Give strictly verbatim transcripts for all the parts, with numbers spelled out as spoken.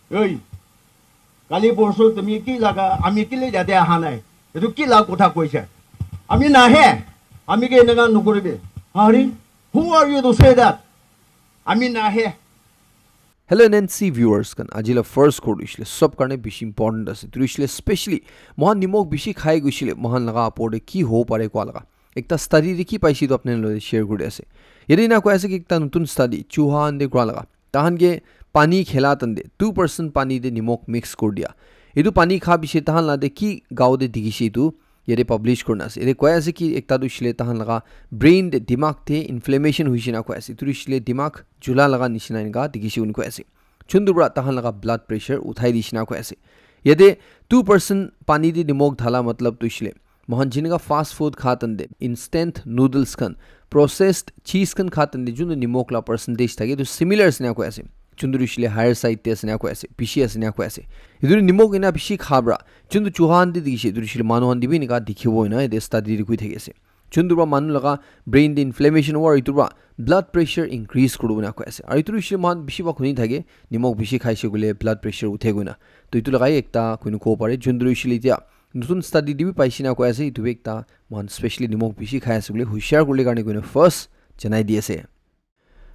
Oi, kali porsu tumi ki laga, ami ki le yate aha nai? Etu ki laga kotha koise? Ami nahe, ami ke eneka nokoribi. Hari, who are you to say that? Ami nahe. Hello N N C viewers khan, aji la first khobor tu hoishe le sob karne bishi important ase. Tu hoishe le specially moikhan nimok bishi khai goishe le moikhan laga opor te ki hobo pare koa laga ekta study te ki paise etu apni khan loi share kuri ase. Yate ena koi ase ki ekta notun study Chauhan te kura laga, tahan ke pani khela tan te two percent pani te nimok mix kuri dia. Etu pani kha piche tahan la te ki gao te dikhishe etu yate publish kurina ase. Yate koi ase ki ekta tu hoishe le tahan laga brain te, dimag te inflammation hoishe na koi ase. Etu tu hoishe le dimag jula laga nishina eneka dikhishe koina koi ase. Chuntu para tahan laga blood pressure uthai dishe na koi ase. Yate two percent pani te nimok dhala matlab tu hoishe le moikhan jeneka fast food kha tan te, instant noodles khan, processed cheese khan kha tan te, juntu nimok la percentage thake, etu similar ase na koi ase. Juntu tu hoishe le higher side te ase na koi ase, bishi ase na koi ase. Etu tu nimok ena bishi kha para, juntu Chauhan te dikhishe, etu tu hoishe le manu khan te bi eneka dikhibo ena yate study te koi thaki ase. Juntu para manu laga brain te inflammation howa, etu para blood pressure increase kuribo na koi ase. Aru etu tu hoishe le moikhan bishi bhag huni thake, nimok bishi khaishe koile blood pressure uthe koina. To etu laga hi ekta koina kobo pare, juntu tu hoishe le etia notun study te bi paishe na koi ase, etu bi ekta moikhan specially nimok bishi khai ase koile hushar kuribole karne koina first janai di ase.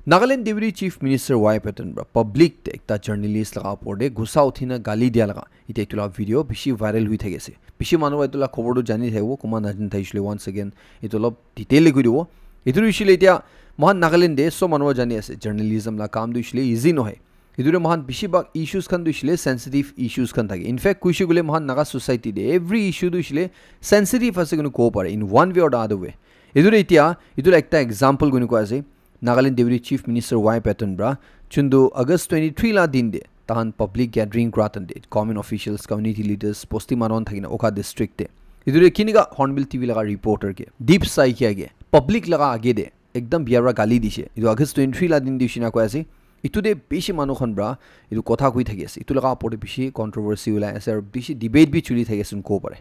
Nagaland Deputy Chief Minister Y Patton para public te ekta journalist laga opor te gussa uthi na gali dia laga, etia etu laga video bishi viral hoi thaki ase. Bishi manu para etu laga khobor tu jani thakibo, kunba najani thakishe le once again etu olop detail te koi dibo. Etu tu hoishe le etia moikhan Nagaland te sob manu para jani ase, journalism laga kam tu hoishe le easy nohoi. Etu te moikhan bishi bhag issues khan tu hoishe le sensitive issues khan thake. In fact, koishe koile moikhan Naga society te every issue tu hoishe le sensitive ase koina kobo pare in one way or the other way. Etu te etia, etu la ekta example koina koi ase, Nagaland Deputy Chief Minister Y Patton para, juntu August twenty three la din te, tahan public gathering kura tan te, government officials, community leaders, bosti manu khan thakina Wokha district te. Etu te kineka Hornbill T V laga reporter ke, Deep Saikia ke, public laga age te, ekdam biya para gali dishe. Etu August twenty three la din te hoishe na koi ase. Etu te bishi manu khan para etu kotha koi thaki ase. Etu laga opor te bishi controversy ulai ase aru bishi debate bi chuli thaki ase kobo pare.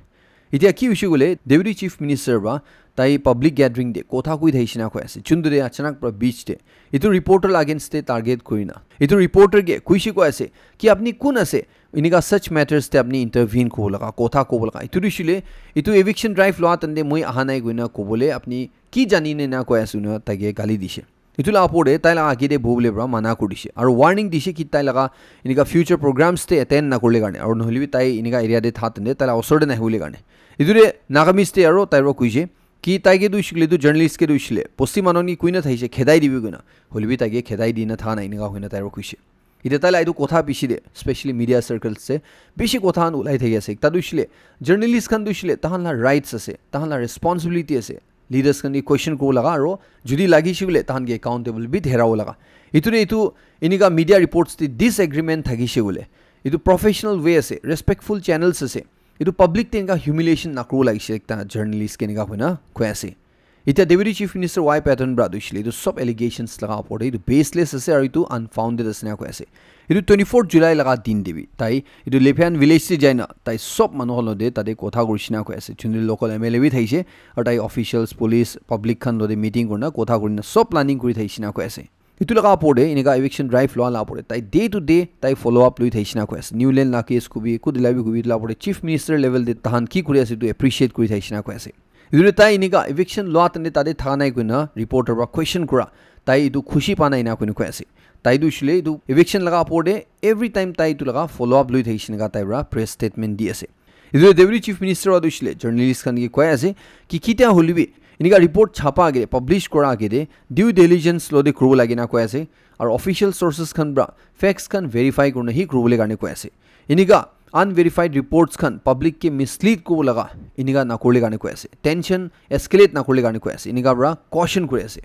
Etia ki hoishe koile Deputy Chief Minister para tai public gathering te kotha koi thakishe na koi ase. Juntu te achanak para beach te etu reporter la against te target kurina etu reporter ke koishe koi ase ki apni kun ase, eneka such matters te apni intervene kobo laga, kotha kobo laga. Etu tu hoishe le etu eviction drive loa tan te moi aha nai koina kobole apni ki jani ne na koi ase koina tai ke gali dishe. Etu la opor te tai laga age te bohibole para mana kuri dishe. Aru warning dishe ki tai laga eneka future programs te attend na kurile karne. Aru nohole bi tai eneka area te tha tan te tai laga osor te nahi bole karne. Etu te Nagamese te aru tai para koishe ki tai ke tu hoishe koile tu journalist ke tu hoishe le bosti manu khan ke koina thakishe, khedai dibi koina. Hole bi tai ke khedai di na tha nai eneka koina tai para koishe. Etia tai laga etu kotha piche te, specially media circles te, bishi kotha khan ulai thaki ase. Ekta tu hoishe le, journalist khan tu hoishe le, tahan laga rights ase, tahan laga responsibility ase. Leaders khan ke question kuribo laga aru jodi lagishe koile tahan ke accountable bi therabo laga. Etu te etu eneka media reports te disagreement thakishe koile, etu professional way ase, respectful channels ase. Etu public te eneka humiliation nakuribo lagishe ekta journalist ke eneka koina koi ase. Etia Deputy Chief Minister Y Patton para tu hoishe le etu sob allegations laga opor te etu baseless ase aru etu unfounded ase na koi ase. Etu twenty four July laga din te bi tai etu Lepian village te jai na tai sob manu khan logote tate kotha kurishe na koi ase. Juntu local M L A bi thakishe aru tai officials, police, public khan logote meeting kurina kotha kurina sob planning kuri thakishe na koi ase. Etu laga opor te eneka eviction drive loa laga opor te tai day to day tai follow up loi thakishe na koi ase. New land laga case kobi, kudila bi kobi, etu laga opor te Chief Minister level te tahan ki kuri ase etu appreciate kuri thakishe na koi ase. Etu te tai eneka eviction loa tan te tate thaka nai koina reporter para question kura, tai etu khushi pa nai ena koina koi ase. Tai tu hoishe le etu eviction laga opor te every time tai etu laga follow up loi thakishe eneka tai para press statement di ase. Etu te Deputy Chief Minister para tu hoishe le journalist khan ke koi ase ki ketia hole bi eneka report chapa age te, publish kora age te due diligence logote kuribo lage na koi ase. Aru official sources khan para facts khan verify kurina hi kuribole karne koi ase. Eneka unverified reports khan public ke mislead kuribo laga eneka nakurile karne koi ase. Tension escalate nakurile karne koi ase. Eneka para caution kuri ase.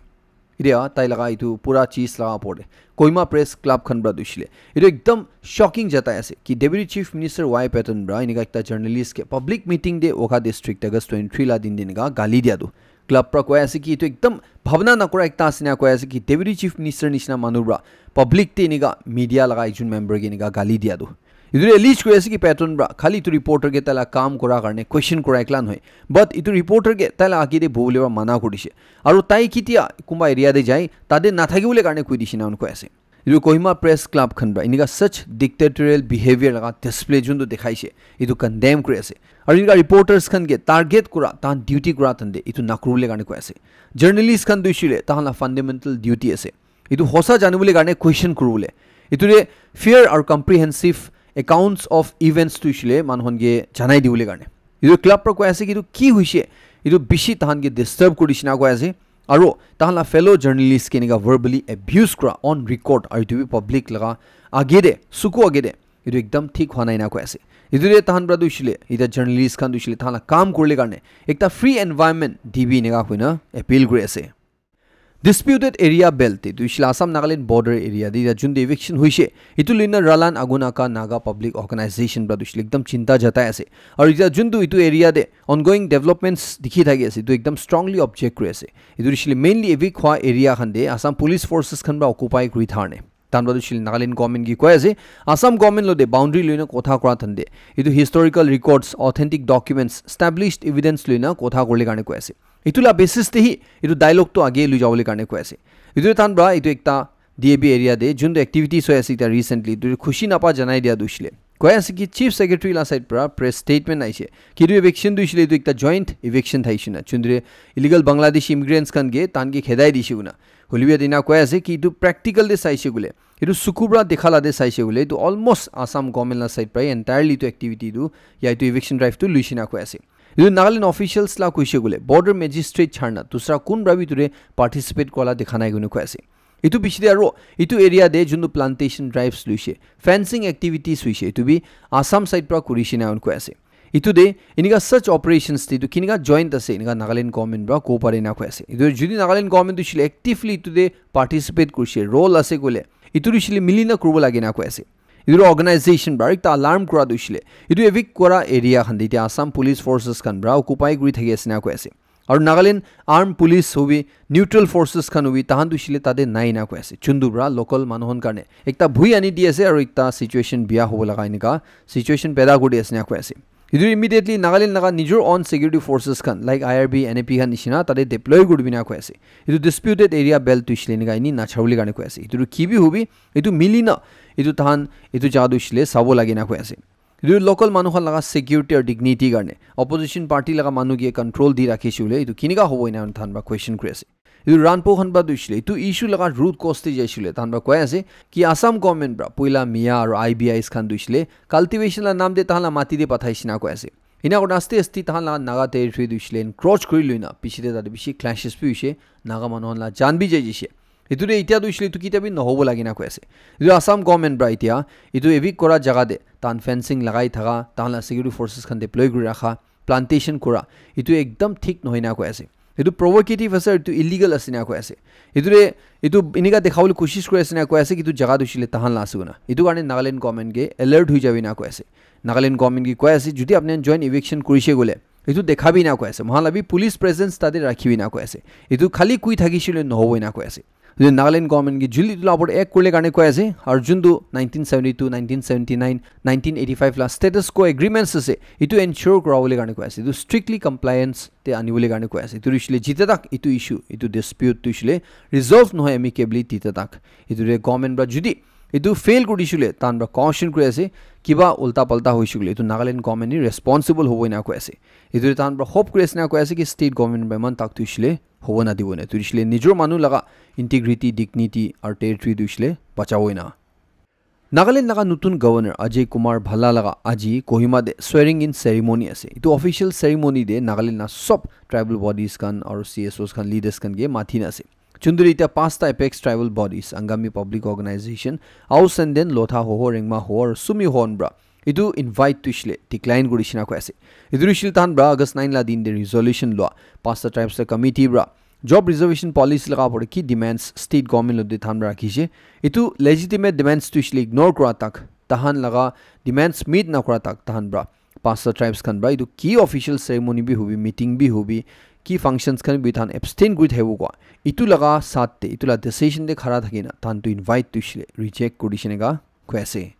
Etia tai laga etu pura cheez laga opor te Kohima Press Club khan para tu hoishe le etu ekdam shocking jatai ase ki Deputy Chief Minister Y Patton para eneka ekta journalist ke public meeting te Wokha district August twenty three laga din te eneka gali dia tu club para koi ase ki etu ekdam bhabna nakura ekta ase na koi ase ki Deputy Chief Minister nishina manu para public te eneka media laga ekjon member ke eneka gali dia tu. Etu te allege kuri ase ki Patton para khali etu reporter ke tai laga kam kora karne question kora ekla nohoi, but etu reporter ke tai laga age te bohibole para mana kuri dishe. Aru tai ketia kunba area te jai tate nathakibole karne koi dishe na koi ase. Etu Kohima Press Club khan para enika such dictatorial behavior laga display juntu dekhaise, etu condemn kuri ase. Aru enika reporters khan ke target kura, tahan duty kura than te etu nakuribole karne koi ase. Journalist khan tu hoishe koile tahan la fundamental duty ase etu hosa janibole karne question kuribole. Etu te fair aru comprehensive accounts of events tu hoishe koile manu khan ke janai dibole karne. Etu club para koi ase ki etu ki hoishe, etu bishi tahan ke disturb kuri dishina koi ase. Aru tahan la fellow journalist ke enika verbally abuse kura on record, aru etu bi public laga age te, suku age te, etu ekdam thik hwa nai na koi ase. Etu te tahan para tu hoishe koile, eta journalist khan tu hoishe koile tahan la kam kuribole karne ekta free environment dibi enika koina appeal kuri ase. Disputed area belt te tu hoishe koile Assam Nagaland border area te eta juntu eviction hoishe, etu loina Ralan Agunaka Naga Public Organization para tu hoishe koile ekdam chinta jatai ase. Aru eta juntu etu area te ongoing developments dikhi thaki ase, etu ekdam strongly object kuri ase. Etu tu hoishe koile mainly evict hwa area khan te Assam Police Forces khan para occupy kuri tharne. Tahan para tu hoishe koile Nagaland government ke koi ase, Assam government logote boundary loina kotha kura than te, etu historical records, authentic documents, established evidence loina kotha kuribole karne koi ase. Etu la basis te hi etu dialogue tu age lui jabole karne koi ase. Etu tahan para etu ekta D A B area te juntu activities hoi ase eta recently, etu khushi napa janai dia tu hoishe koile koi ase ki Chief Secretary la side para press statement aise ki etu eviction tu hoishe koile etu ekta joint eviction thaishe na, juntu illegal Bangladeshi immigrants khan ke tahan ke khedai dishe koina. Hoilebi eta enika koi ase ki etu practical te saise koile, etu suku para dekha la te saise koile, etu almost Assam government la side para entirely etu activity tu ya etu eviction drive tu luishe na koi ase. Etu Nagaland officials la koise koile border magistrate chharna dusra kun para bi etu te participate kura la dekha nai koina koi ase. Etu bishi te aru etu area te juntu plantation drives luishe, fencing activities hoishe, etu bi Assam side para kurishe na koi ase. Etu te enika such operations te etu kenika joint ase enika Nagaland government para kobo pare na koi ase. Etu jodi Nagaland government tu hoishe koile actively etu te participate kurishe, role ase koile, etu tu hoishe koile mili na kuribo lage na koi ase. Etu tu organization para ekta alarm kura tu hoishe koile etu evict kura area khan te eta Assam Police Forces khan para occupy kuri thaki ase na koi ase. Aru Nagaland Armed Police hobi, neutral forces khan hobi, tahan tu hoishe koile tate nai na koi ase. Juntu para local manu khan karne ekta bhui ani di ase aru ekta situation bia hobo laga enika situation paida kuri di ase na koi ase. Etu immediately Nagaland laga nijor own security forces khan like I R B, N A P khan nishina tate deploy kuri dibole koi ase. Etu disputed area belt tu hoishe koile enika eni nachawole karne koi ase. Etu tu ki bi hobi, etu mili na, etu tahan, etu jaga tu hoishe koile sabo lage na koi ase. Etu local manu khan laga security aru dignity karne opposition party laga manu ke control di rakhishe koile etu kenika hobo ena tahan para question kuri ase. Etu Ranpo khan para tu hoishe koile etu issue laga root cause te jaise koile tahan para koi ase ki Assam government para poila Miya aru I B Is khan tu hoishe koile cultivation la naam te tahan la mati te pathaishe na koi ase. Ena kurina aste aste tahan la Naga territory tu hoishe koile encroach kuri loina piche te tate bishi clashes bi hoishe, Naga manu khan la jaan bi jai jaise. Etu te eta tu hoishe koile etu ketia bi nohobo lage na koi ase. Etu Assam government para eta etu evict kura jaga te tahan fencing lagai thaka, tahan la security forces khan deploy kuri rakha, plantation kura, etu ekdam thik nohoi na koi ase. Etu provocative ase, etu illegal ase na koi ase. Etu te etu enika dekhabole koshish kuri ase na koi ase ki etu jaga tu hoishe koile tahan la ase koina. Etu karne Nagaland government ke alert hoi jabi na koi ase. Nagaland government ke koi ase jodi apni khan joint eviction kurishe koile etu dekhabi na koi ase. Mohan la bi police presence tate rakhibi na koi ase. Etu khali koi thakishe koile nohobo ena koi ase. Etu Nagaland government ke jodi etu la opor te act kurile karne koi ase. Aru juntu nineteen seventy-two, nineteen seventy-nine, nineteen eighty-five la status quo agreements ase, etu ensure kurabole karne koi ase. Etu strictly compliance te anibole karne koi ase. Etu hoishe koile jita tak etu issue, etu dispute tu hoishe koile resolve nohoi amicably tita tak. Etu te government para jodi etu fail kuri dishe koile tahan para caution kuri ase, kiba ulta palta hoishe koile etu Nagaland government hi responsible hobo ena koi ase. Etu te tahan para hope kuri ase na koi ase ki state government para eman tak tu hoishe koile hobo na dibo na. Etu hoishe koile nijor manu laga integrity, dignity aru territory tu hoishe koile bachabo ena. Nagaland laga notun governor Ajay Kumar Bhalla laga aji Kohima te swearing in ceremony ase. Etu official ceremony te Nagaland la sob tribal bodies khan aru C S Os khan, leaders khan ke mati na ase. Juntu te eta pasta apex tribal bodies, Angami Public Organization, Ao Senden, Lotha Hoho, Rengma Hoho aru Sumi Hoho para etu invite tu hoishe koile decline kuri dishe na koi ase. Etu tu hoishe koile tahan para August nine la din te resolution lua, pasta tribes la committee para job reservation policy laga opor te ki demands state government logote tahan para rakhishe, etu legitimate demands tu hoishe koile ignore kura tak, tahan laga demands meet na kura tak tahan para pasta tribes khan para etu ki official ceremony bi hobi, meeting bi hobi, ki functions khan bi tahan abstain kuri thakibo koi, etu laga saath te, etu la decision te khara thaki na tahan tu invite tu hoishe koile reject kuri dishe ena koi ase.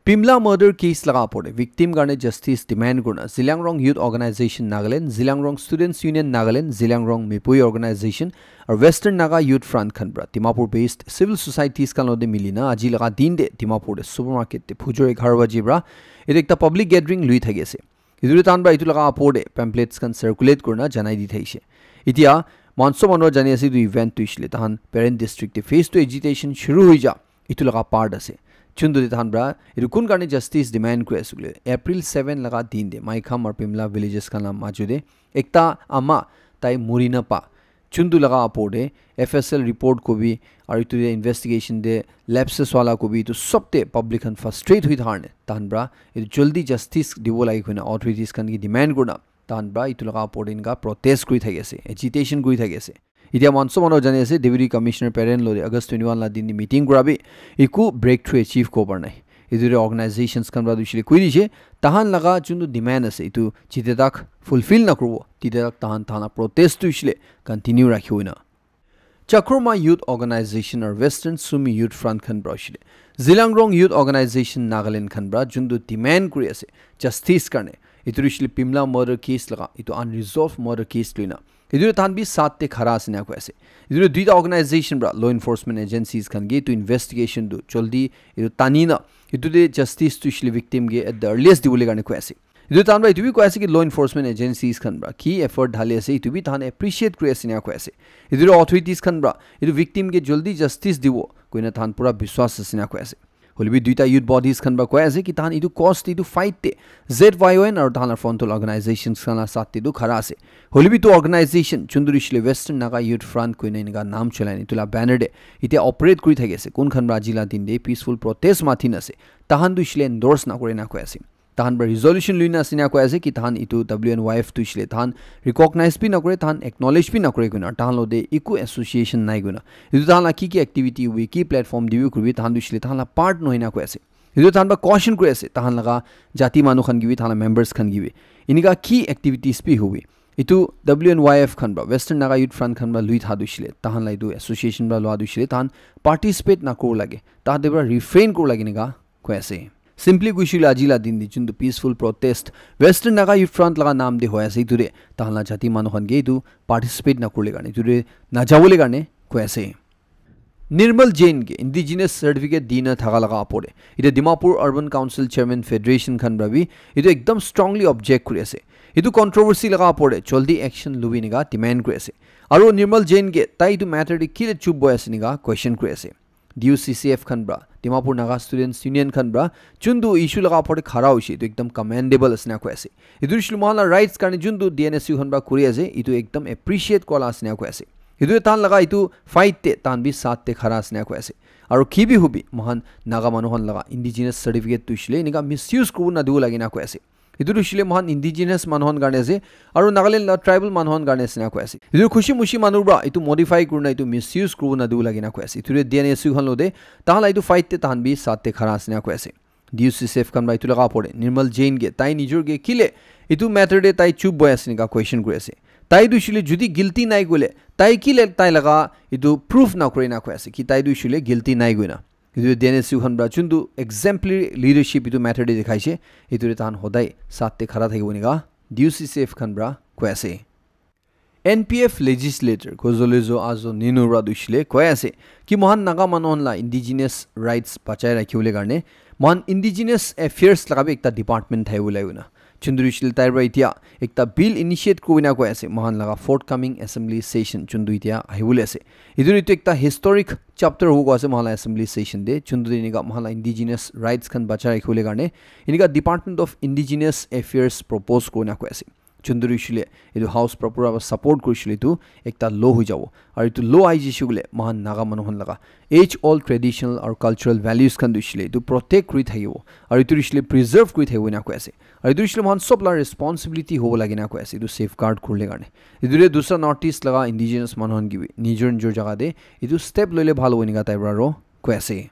Pimla murder case laga opor te victim karne justice demand kurna Zeliangrong Youth Organization Nagaland, Zeliangrong Students Union Nagaland, Zeliangrong Mipui Organization aru Western Naga Youth Front khan pra Dimapur based civil societies khan lote milina aji laga din te Dimapur te supermarket te phujor egharo baji pra etu ekta public gathering lui thaki ase. Etu te tahan pra etu laga opor te pamphlets khan circulate kurna janai di thaise. Etia mohan sob manu jani ase etu event tu hoishe le tahan Peren district te phase two agitation shuru hoi ja etu laga part ase. Chuntu te tahan pra etu kun karne justice demand kuri ase koile April seven laga din te Maikham aru Pimla villages khan la maju te ekta ama tai muri na pa chuntu laga opor te F S L report kobi aru etu te investigation te lapses wala kobi etu sob te public khan frustrate hoi thar ne tahan pra etu jaldi justice dibo lage koina authorities khan ke demand kurna tahan pra etu laga opor te enika protest kuri thaki ase, agitation kuri thaki ase. Etia mohan sob manu jani ase Deputy Commissioner Peren lote August twenty-one la din te meeting kura bi eku breakthrough achieve kobo para nai. Etu te organizations khan pra tu hoishe le koi dishe tahan laga chuntu demand ase etu jite tak fulfill na kuribo tite tak tahan tahan la protest tu hoishe le continue rakhibo ena. Chakroma Youth Organization aru Western Sumi Youth Front khan pra hoishe le Zeliangrong Youth Organization Nagaland khan pra chuntu demand kuri ase justice karne etu hoishe le Pimla murder case laga etu unresolved murder case luina etu tahan bi sat te khara ase na koi ase. Etu duita organization pra law enforcement agencies khan ke etu investigation tu jaldi etu tani na etu te justice tu hoishe le victim ke at the earliest dibole karne koi ase. Etu tahan pra etu bi koi ase ki law enforcement agencies khan pra ki effort dhali ase etu bi tahan appreciate kuri ase na koi ase. Etu authorities khan pra etu victim ke jaldi justice dibo koina tahan pura biswas ase na koi ase. Hoilebi duita youth bodies khan pra koi ase ki tahan etu cause te etu fight te Z Y O N aru tahan la frontal organizations khan la sat te tu khara ase. Hoilebi tu organization chuntu hoishe le Western Naga Youth Front koina enika naam cholai ne etu la banner te etia operate kuri thaki ase kun khan pra aji la din te peaceful protest mathi na ase tahan tu hoishe le endorse na kore na koi ase. Tahan pra resolution luina ase na koi ase ki tahan etu W N Y F tu hoishe le tahan recognize bi na kore tahan acknowledge bi na kore koina tahan lote eku association nai koina etu tahan la ki ki activity hobi ki platform te bi kuribi tahan tu hoishe le tahan la part nohoi na koi ase. Etu tahan pra caution kuri ase tahan laga jati manu khan ke bi tahan la members khan ke bi enika ki activities bi hobi etu W N Y F khan pra Western Naga Youth Front khan pra lui tha tu hoishe le tahan la etu association pra lua tu hoishe le tahan participate na kuru lage tahan te pra refrain kuru lage enika koi ase. Simply koishe le aji la din te chuntu peaceful protest Western Naga Youth Front laga naam te hoi ase etu te tahan la jati manu khan ke etu participate na kurle karne etu te na jabole karne koi ase. Nirmal Jain ke indigenous certificate dina thaka laga opor te etia Dimapur Urban Council Chairman Federation khan pra bi etu ekdam strongly object kuri ase. Etu controversy laga opor te jaldi action lubi enika demand kuri ase. Aru Nirmal Jain ke tai etu matter te kile chup boi ase enika question kuri ase. D U C C F khan pra Dimapur Naga Students Union khan pra chuntu issue laga opor te khara hoishe etu ekdam commendable ase na koi ase. Etu hoishe le mohan la rights karne chuntu D N S U khan pra kuri ase etu ekdam appreciate kura la ase na koi ase. Etu tahan laga etu fight te tahan bi sat te khara ase na koi ase. Aru ki bi hobi mohan Naga manu khan laga indigenous certificate tu hoishe le enika misuse kuribo na dibo lage na koi ase. Etu tu hoishe le mohan indigenous manu khan karne ase aru Nagaland la tribal manu khan karne ase na koi ase. Etu khushi mushi manu pra etu modify kurina etu misuse kuribo na dibo lage na koi ase. Etu te D N S U khan lote tahan la etu fight te tahan bi sat te khara ase na koi ase. D U C C F khan pra etu laga opor te Nirmal Jain ke tai nijor ke kile etu matter te tai chup boi ase enika question kuri ase. Tai tu hoishe le jodi guilty nai koile tai kile tai laga etu proof na kure na koi ase ki tai tu hoishe le guilty nai koina. Etu D N S U khan pra chuntu exemplary leadership etu matter te dikhaise. Etu te tahan hodai sat te khara thakibo enika D U C C F khan pra koi ase. N P F legislator Gonzalez Azo Ninu pra tu hoishe le koi ase ki mohan Naga manu khan la indigenous rights bachai rakhibole karne mohan indigenous affairs laga bi ekta department thakibo lage koina. Chuntu hoishe le tai pra etia ekta bill initiate kurina koi ase mohan laga forthcoming assembly session chuntu etia ahibole ase. Etu etu ekta historic chapter hobo koi ase mohan la assembly session te chuntu te enika mohan la indigenous rights khan bachai rakhibole karne enika Department of Indigenous Affairs propose kurina koi ase. Chuntu hoishe le etu house pra pura support kurishe le etu ekta law hoi jabo. Aru etu law ahi jaishe koile mohan Naga manu khan laga age old traditional aru cultural values khan tu hoishe le etu protect kuri thakibo. Aru etu hoishe le preserve kuri thakibo ena koi ase. Aru etu hoishe le mohan sob la responsibility hobo lage na koi ase etu safeguard kuribole karne. Etu te dusra North East laga indigenous manu khan ke bi nijor nijor jaga te etu step loile bhal hobo enika type pra aro koi ase.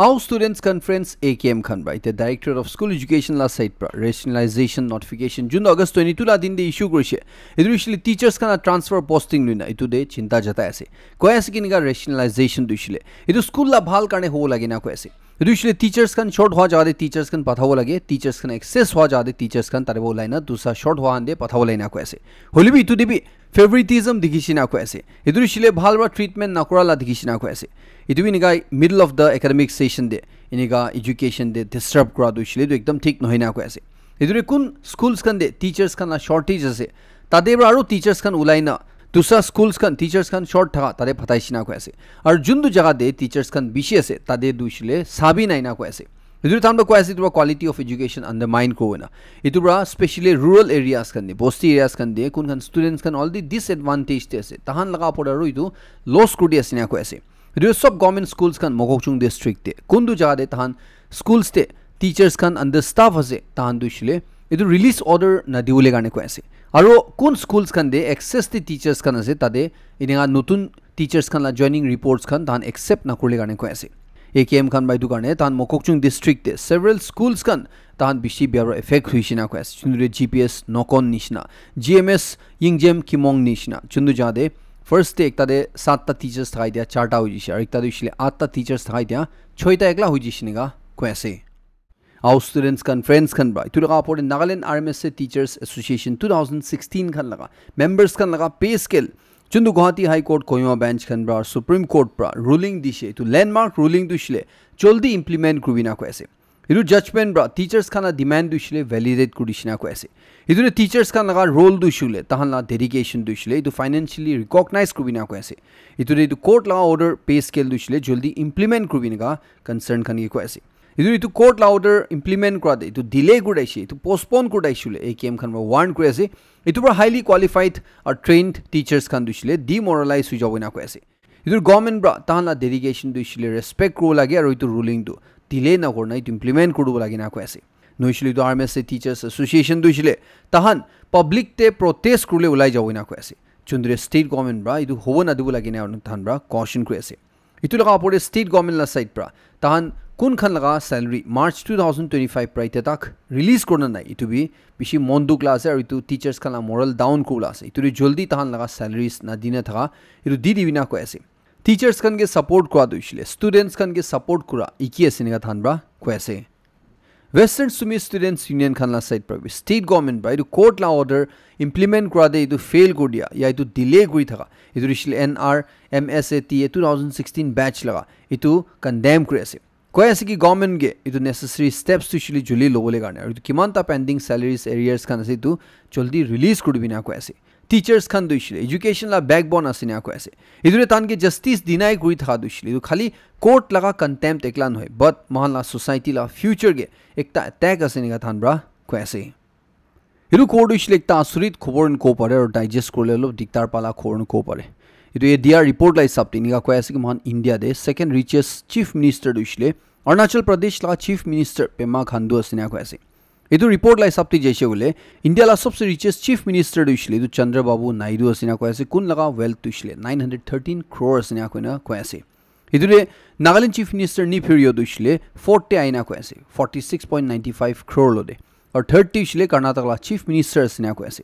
Aru Students Conference A K M khan pra etia Directorate of School Education la side pra rationalization notification jun August twenty-two la din te issue kurishe. Etu hoishe le teachers khan la transfer posting luina etu te chinta jatai ase. Koi ase ki enika rationalization tu hoishe le etu school la bhal karne hobo lage na koi ase. Etu hoishe le teachers khan short hua jaga te teachers khan pathabo lage, teachers khan excess hua jaga te teachers khan tade ulai na dusa short hua khan te pathabo lage na koi ase. Hoile bi etu te bi favoritism dikhi shina koi ase. Etu hoishe le bhal para treatment na kura la dikhi shina koi ase. Etu bi enika middle of the academic session te enika education te disrupt kura tu hoishe le etu ekdam thik nohoi na koi ase. Etu te kun schools khan te teachers khan la shortage ase, tade para aru teachers khan ulai na dusa schools khan teachers khan short thaka tade pathai shina koi ase. Aru juntu jaga te teachers khan bishi ase, tade tu hoishe le sabi nai na koi ase. Etu time para koi ase, etu para quality of education undermine kori na. Etu para specially rural areas khan te, bosti areas khan te, kun khan students khan already disadvantage te ase. Tahan laga opor te aru etu loss kori di ase na koi ase. Etu sob government schools khan Mokokchung district te, kuntu jaga te tahan schools te teachers khan understaff ase, tahan tu hoishe le etu release order na diwole karne koi ase. Aru kun schools khan te excess te teachers khan ase, tade eninka notun teachers khan la joining reports khan tahan accept na kurle karne koi ase. A K M khan bai tu karne tahan Mokokchung district te several schools khan tahan bishi bia para effect hoishe na koi ase. Juntu te G P S Nokon nishina, G M S Yingjem Kimong nishina. Juntu jaga te first te ekta te satta teachers thakai dia charta hoi jishe, aru ekta te hoishe le atta teachers thakai dia choita ekla hoi jishe eninka koi ase. Aru students khan, friends khan para etu laga opor te Nagaland R M S A Teachers Association two thousand sixteen khan laga members khan laga pay scale, juntu Guwahati High Court Kohima bench khan para Supreme Court para ruling dishe, etu landmark ruling tu hoishe le jaldi implement kuribi na koi ase. Etu judgment para teachers khan la demand tu hoishe le validate kuri dishina koi ase. Etu te teachers khan laga role tu hoishe le, tahan la dedication tu hoishe le, etu financially recognize kuribi na koi ase. Etu te etu court laga order pay scale tu hoishe le jaldi implement kuribi eninka concern khan ke koi ase. Etu, etu court la order implement kura te etu delay kuri thakishe, etu postpone kuri thakishe hoile A K M khan para warn kuri ase. Etu para highly qualified or trained teachers khan tu hoishe le demoralize hoi jabo ena koi ase. Etu government para tahan la dedication tu hoishe le respect kuribo lage aru etu ruling tu delay na kurina etu implement kuribo lage na koi ase. Nohoishe le etu R M S A Teachers Association tu hoishe le tahan public te protest kuribole ulai jabo ena koi ase. Juntu te state government para etu hobo na dibo lage na tahan para caution kuri ase. Etu laga opor te state government la side para tahan kun khan laga salary March two thousand twenty-five para etia tak release kurina nai, etu bi bishi mon dukh la ase aru etu teachers khan la moral down kuribole ase. Etu te jaldi tahan laga salaries na dina thaka etu di dibi na koi ase. Teachers khan ke support kura tu hoishe le, students khan ke support kura iki ase enika tahan para koi ase. Western Sumi Students Union khan la side para bi state government para etu court la order implement kura te etu fail kuri dia ya etu delay kuri thaka, etu hoishe le N R M S A T A two thousand sixteen batch laga etu condemn kuri ase. Koi ase ki government ke etu necessary steps tu hoishe le jaldi lobole karne, aru etu kiman ta pending salaries arrears khan ase etu jaldi release kuri dibi na koi ase. Teachers khan tu hoishe le education la backbone ase ena koi ase. Etu te tahan ke justice deny kuri thaka tu hoishe le etu khali court laga contempt ekla nohoi, but mohan la society la future ke ekta attack ase ena tahan para koi ase. Etu khobor tu hoishe le ekta asurit khobor ena kobo pare aru digest kuribole olop dikdar pala khobor ena kobo pare. Etu ye dia report la hisab te enika koi ase ki mohan India te second richest chief minister tu hoishe le Arunachal Pradesh laga chief minister Pema Khandu ase ena koi ase. Etu report la hisab te jaise koile, India la sabse richest chief minister tu hoishe le etu Chandrababu Naidu ase ena koi ase. Kun laga wealth tu hoishe le nine hundred thirteen crore ase ena koina koi ase. Etu te Nagaland chief minister Neiphiu Rio tu hoishe le fourth te aina koi ase, forty six point nine five crore lo te. Aru third te hoishe le Karnataka la chief minister ase ena koi ase.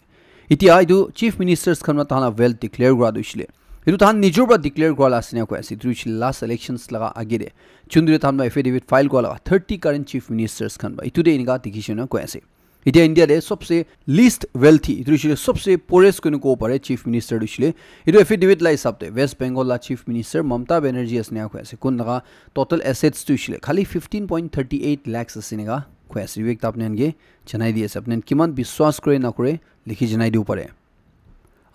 Etia etu chief ministers khan para tahan la wealth declare kura tu hoishe le, etu tahan nijor para declare kura la ase ena koi ase. Etu hoishe le last elections laga age te juntu te tahan para affidavit file kura laga thirty current chief ministers khan para etu te enika dikhi shina koi ase. Etia India te sabse least wealthy, etu hoishe le sabse poorest koina kobo pare chief minister tu hoishe le, etu affidavit la hisab te West Bengal la chief minister Mamata Banerjee ase ena koi ase. Kun laga total assets tu hoishe le khali fifteen point thirty eight lakhs ase ena koi ase. Etu ekta apni khan ke janai di ase, apni khan kiman biswas kore na kore likhi janai dibo pare.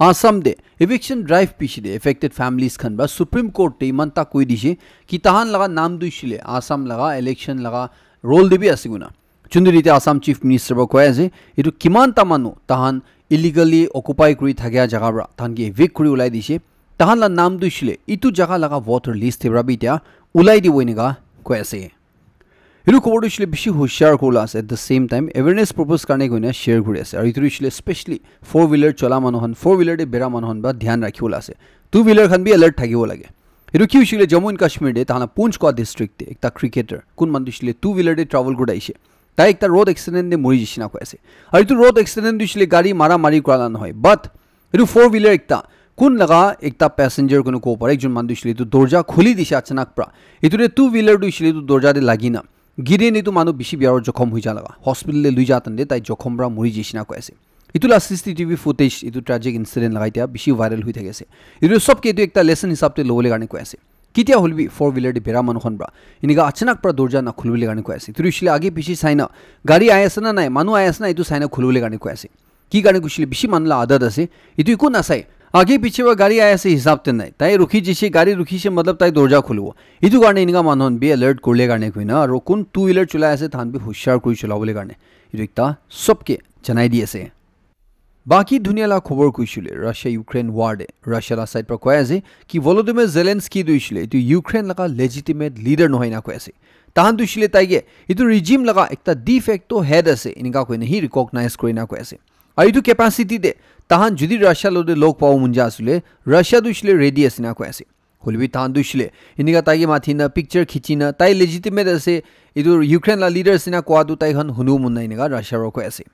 Assam te eviction drive piche te affected families khan para Supreme Court te iman ta koi dishe ki tahan laga naam tu hoishe le Assam laga election laga roll te bi ase koina. Juntu te Assam chief minister para koi ase, etu kiman ta manu tahan illegally occupy kuri thakia jaga para tahan ke evict kuri ulai dishe, tahan la naam tu hoishe le etu jaga laga voter list te para bi etia ulai dibo enika koi ase. Etu khobor tu hoishe le bishi hoshiar kuribole ase, at the same time awareness purpose karne koina share kuri ase. Aru etu tu hoishe le specially four wheeler chola manu khan, four wheeler te bera manu khan para dhyan rakhi bole ase. Two wheeler khan bi alert thaki bo lage. Etu ki hoishe le Jammu and Kashmir te tahan la Poonch koi district te ekta cricketer kun manu tu hoishe le two wheeler te travel kuri ahishe, tai ekta road accident te mori jaishe ena koi ase. Aru etu road accident tu hoishe le gari mara mari kura la nohoi, but etu four wheeler ekta Kun laga ekta passenger kunu kobo pare, ekjon manu tu hoishe le etu dorja khuli dishe achanak pra. Etu te two wheeler tu hoishe le etu dorja te lagi na. Giri ne etu manu bishi biya aro jokhom hoi ja laga. Hospital te lui ja tande tai jokhom pra muri jishe na koi ase. Etu la C C T V footage, etu tragic incident laga etia bishi viral hoi thaki ase. Etu sob ke etu ekta lesson hisab te lobole karne koi ase. Ketia hoile bi four wheeler te bera manu khan pra enika achanak pra dorja na khulibole karne koi ase. Etu hoishe le age piche sai na gari ahi ase na nai, manu ahi ase na etu sai na khulibole karne koi ase. Ki karne koishe le bishi manu la adat ase, etu eku nasai. Age piche pra gari ahi ase hisab te nai. Tai rukhi jishe, gari rukhishe matlab tai dorja khulibo. Etu karne enika manu khan bi alert kurile karne koina, aro kun two wheeler cholai ase, tahan bi hushar kuri cholabole karne. Etu ekta sobke janai di ase. Baki dunia la khobor koishe le, Russia Ukraine war te, Russia la side pra koi ase ki Volodymyr Zelensky tu hoishe le, etu Ukraine laga legitimate leader nohoi na koi ase. Tahan tu hoishe le taike, etu regime laga ekta de facto head ase, enika koina hi recognize kuri na koi ase. Aru etu capacity te, tahan jodi Russia lo te log pabo mon ja asile, Russia tu hoishe le ready ase na koi ase. Hoile bi tahan tu hoishe le, enika taike mathi na, picture khichi na, tai legitimate ase, etu Ukraine la leader ase na koa tu tai khan hunu mon nai enika Russia ro koi ase.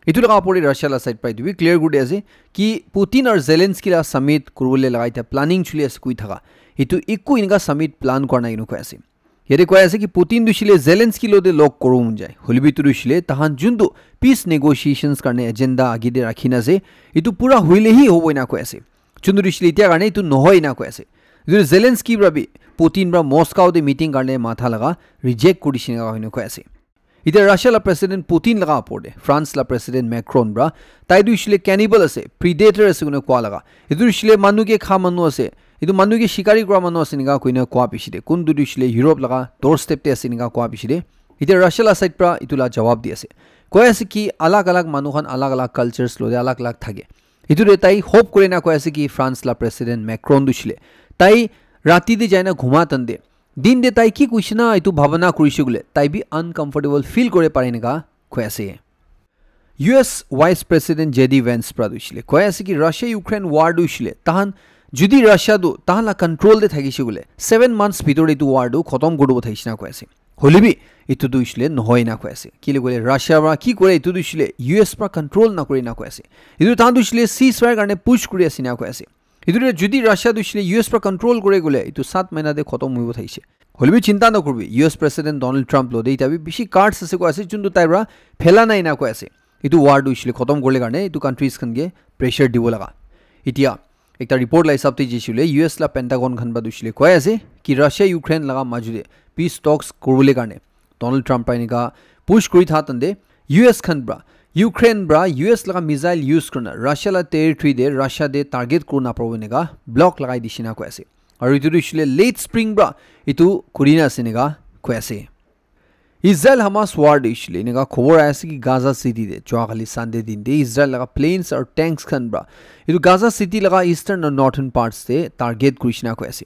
Etu laga opor te Russia la side pra etu bi clear kuri di ase ki Putin aru Zelensky la summit kuribole laga etia planning choli ase koi thaka. Etu eku enika summit plan kora nai enika koi ase. Yate koi ase ki Putin tu hoishe le Zelensky lo te log koribo mon jai. Hoile bi etu tu hoishe le tahan juntu peace negotiations karne agenda age te rakhi na ase. Etu pura hoile hi hobo ena koi ase. Juntu tu hoishe le etia karne etu nohoi ena koi ase. Etu Zelensky pra bi Putin pra Moscow te meeting karne matha laga reject kuri dishe ena hoina koi ase. Etia Russia la President Putin laga opor te, France la President Macron pra, tai tu hoishe le cannibal ase, predator ase koina koa laga. Etu tu hoishe le manu ke kha manu ase, etu manu ke shikari kura manu ase enika koina koa piche te. Kun tu tu hoishe le Europe laga doorstep te ase enika koa piche te. Etia Russia la side pra etu la jawab di ase. Koi ase ki alag alag manu khan alag alag cultures lo te alag alag thake. Etu te tai hope kuri na koi ase ki France la President Macron tu hoishe le. Tai rati te jai na ghuma tande. Din te tai ki koishe na etu bhabana kurishe koile, tai bi uncomfortable feel kore pare enika koi ase. U S Vice President J D Vance pra tu hoishe le, koi ase ki Russia Ukraine war tu hoishe le, tahan jodi Russia tu tahan la control te thakishe koile, seven months bhitor te etu war tu khotom kuri dibo thakishe na koi ase. Hoile bi etu tu hoishe le nohoi na koi ase. Kile koile Russia pra ki kore etu tu hoishe le U S pra control na kore na koi ase. Etu tahan tu hoishe le ceasefire karne push kuri ase na koi ase. Etu te jodi Russia tu hoishe le U S pra control kore koile, etu sat mahina te khotom hoibo thakishe. Hoile bi chinta nakuribi, U S President Donald Trump lo te etia bi bishi cards ase koi ase, juntu tai pra phela nai na koi ase. Etu war tu hoishe le khotom kuribole karne etu countries khan ke pressure dibo laga. Etia ekta report la hisab te jaishe koile, U S la Pentagon khan pra tu hoishe le koi ase ki Russia Ukraine laga maju te peace talks kuribole karne Donald Trump pra enika push kuri tha tande U S khan pra, Ukraine pra U S laga missile use kurina Russia la territory te, Russia te target kuri na pabo enika block lagai dishe na koi ase. Aru etu tu hoishe le late spring pra etu kuri na ase enika koi ase. Israel Hamas war tu hoishe le enika khobor ahi ase ki Gaza City te jua kali Sunday din te Israel laga planes aru tanks khan pra etu Gaza City laga eastern aru northern parts te target kurishe na koi ase.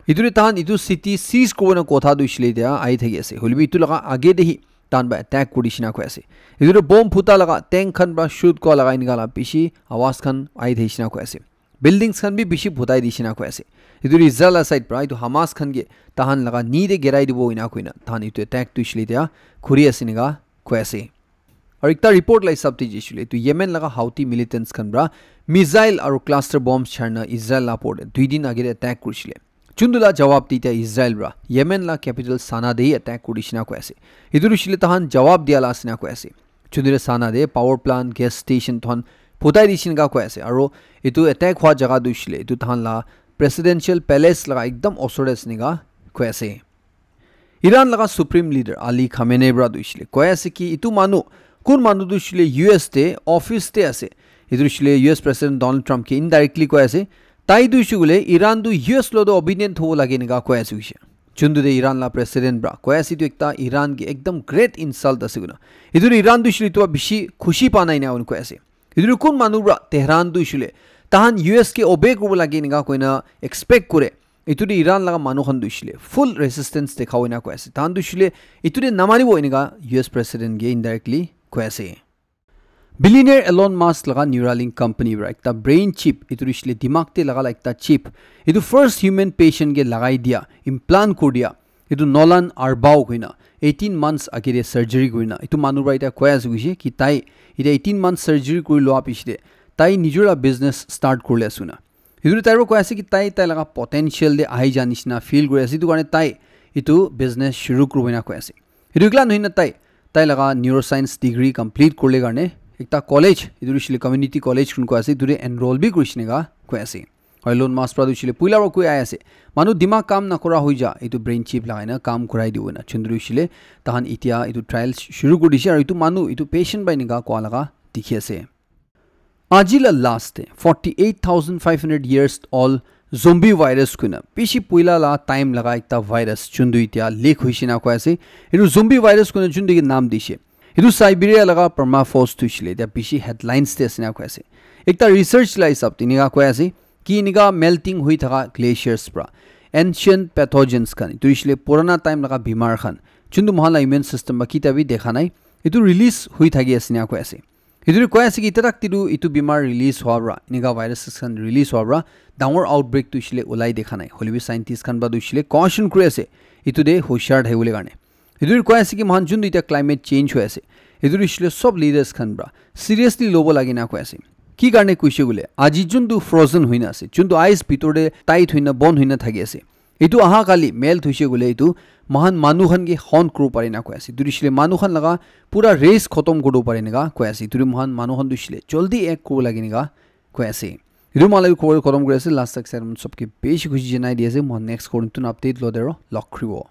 Etu te tahan etu city seize kuribo na kotha tu hoishe le etia ahi thaki ase. Hoile bi etu laga age te hi tahan pra attack kuri dishe na koi ase. Etu te bomb phuta laga, tank khan pra shoot kura laga enika la bishi awaz khan ahi thakishe na koi ase. Buildings khan bi bishi phutai dishe na koi ase. Etu te Israel la side pra etu Hamas khan ke tahan laga knee te girai dibo ena koina tahan etu attack tu hoishe le etia kuri ase enika koi ase. Aru ekta report la hisab te jaishe koile, etu Yemen laga Houthi militants khan pra missile aru cluster bombs charina Israel la opor te dui din age te attack kurishe le. Juntu la jawab te etia Israel pra Yemen la capital Sanaa te hi attack kuri dishe na koi ase. Etu tu hoishe le tahan jawab dia la ase na koi ase. Juntu te Sanaa te power plant, gas station tahan phutai dishe enika koi ase. Aru etu attack hua jaga tu hoishe le etu tahan la presidential palace laga ekdam osor te ase enika koi ase. Iran laga Supreme Leader Ali Khamenei pra tu hoishe le koi ase ki etu manu, kun manu tu hoishe le U S te office te ase. Etu hoishe le U S President Donald Trump ke indirectly koi ase. Tai tu hoishe koile Iran tu U S lo tu obedient hobo lage enika koi ase hoishe. Juntu te Iran la president pra koi ase etu ekta Iran ke ekdam great insult ase koina. Etu tu Iran tu hoishe le etu pra bishi khushi pa nai ena koi ase. Etu tu kun manu pra Tehran tu hoishe le tahan U S ke obey kuribo lage enika koina expect kore. Etu te Iran laga manu khan tu hoishe le full resistance dekhabo ena koi ase. Tahan tu hoishe le etu te namanibo enika U S president ke indirectly koi ase. Billionaire Elon Musk laga Neuralink company pra ekta brain chip, etu tu hoishe le dimag te laga la ekta chip, etu first human patient ke lagai dia, implant kuri dia, etu Nolan Arbau koina eighteen months age te surgery kurina, etu manu pra etia koi ase koishe ki tai etia eighteen months surgery kuri lua piche te tai nijor la business start kurile ase koina. Etu tai para koi ase ki tai tai laga potential te ahi ja nishina feel kuri ase, etu karne tai etu business shuru kuribo na koi ase. Etu ekla nohoi na tai, tai laga neuroscience degree complete kurle karne ekta college, etu hoishe le community college kun koi ase, etu te enroll bi kurishe neka koi ase. Aru Elon Musk para tu hoishe le puila para koi ahi ase, manu dimag kam nakora hoi ja, etu brain chip lagai na kam kurai dibo na. Chundri hoishe le tahan etia etu trial shuru kuri dishe, aru etu manu etu patient para enika koa laga dikhi ase. Aji la last te forty eight thousand five hundred years old zombie virus koina bishi puila la time laga ekta virus chundu etia leak hoishe na koi ase. Etu zombie virus koina chundu ke naam dishe. Etu Siberia laga permafrost tu hoishe le etia bishi headlines te ase na koi ase. Ekta research la hisab te enika koi ase ki enika melting hui thaka glaciers pra ancient pathogens khan, etu hoishe le purana time laga bimar khan, chundu mohan la immune system ba kita bi dekha nai, etu release hui thaki ase na koi ase. Etu koi ase ki etia tak te tu etu bimar release hua pra, enika virus khan release hua pra dangor outbreak tu hoishe le ulai dekha nai. Hoile bi scientist khan ba tu hoishe le caution kuri ase, etu te hoshiar thaki bole karne. Etu koi ase ki mohan chundu etia climate change hoi ase, etu hoishe le sob leaders khan pra seriously lobo lage na koi ase. Ki karne koishe koile, aji chundu frozen hoina ase, chundu ice bitor te tight hoina, bond hoina thaki ase, etu aha kali melt hoishe koile etu mohan manu khan ke haunt kuribo pare na koi ase. Etu hoishe le manu khan laga pura race khotom kuribo pare enika koi ase. Etu mohan manu khan tu hoishe le joldi act kuribo lage enika koi ase. Etu mohan la khobor khotom kuri ase. Last tak side mon sob ke bishi khushi janai di ase. Mohan next khobor notun update lo dero log kuribo.